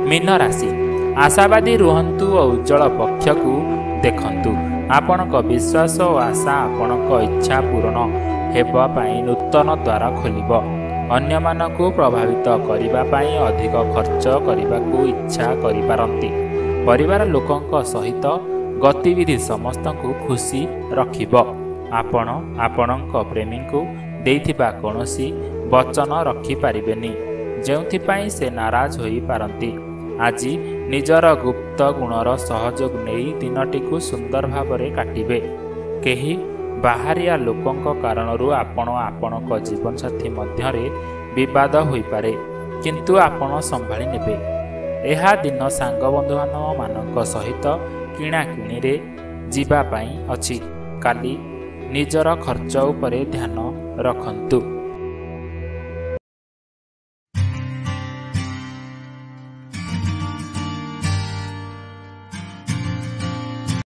ମୀନ ରାଶି, ଆଶାବାଦୀ ରୁହନ୍ତୁ ଓ ଉଜ୍ଜଳ ପକ୍ଷକୁ ଦେଖନ୍ତୁ। ଆପଣଙ୍କ ବିଶ୍ୱାସ ଓ ଆଶା ଆପଣଙ୍କ ଇଚ୍ଛା ପୂରଣ ହେବା ପାଇଁ ନୂତନ ଦ୍ୱାର ଖୋଲିବ। ଅନ୍ୟମାନଙ୍କୁ ପ୍ରଭାବିତ କରିବା ପାଇଁ ଅଧିକ ଖର୍ଚ୍ଚ କରିବାକୁ ଇଚ୍ଛା କରିପାରନ୍ତି। ପରିବାର ଲୋକଙ୍କ ସହିତ ଗତିବିଧି ସମସ୍ତଙ୍କୁ ଖୁସି ରଖିବ। ଆପଣ ଆପଣଙ୍କ ପ୍ରେମୀଙ୍କୁ ଦେଇଥିବା କୌଣସି ବଚନ ରଖିପାରିବେନି, ଯେଉଁଥିପାଇଁ ସେ ନାରାଜ ହୋଇପାରନ୍ତି। ଆଜି ନିଜର ଗୁପ୍ତ ଗୁଣର ସହଯୋଗ ନେଇ ଦିନଟିକୁ ସୁନ୍ଦର ଭାବରେ କାଟିବେ। କେହି ବାହାରିଆ ଲୋକଙ୍କ କାରଣରୁ ଆପଣ ଆପଣଙ୍କ ଜୀବନସାଥୀ ମଧ୍ୟରେ ବିବାଦ ହୋଇପାରେ, କିନ୍ତୁ ଆପଣ ସମ୍ଭାଳି ନେବେ। ଏହା ଦିନ ସାଙ୍ଗ ବନ୍ଧୁବାନ୍ଧବମାନଙ୍କ ସହିତ କିଣାକିଣିରେ ଯିବା ପାଇଁ ଅଛି। କାଲି ନିଜର ଖର୍ଚ୍ଚ ଉପରେ ଧ୍ୟାନ ରଖନ୍ତୁ।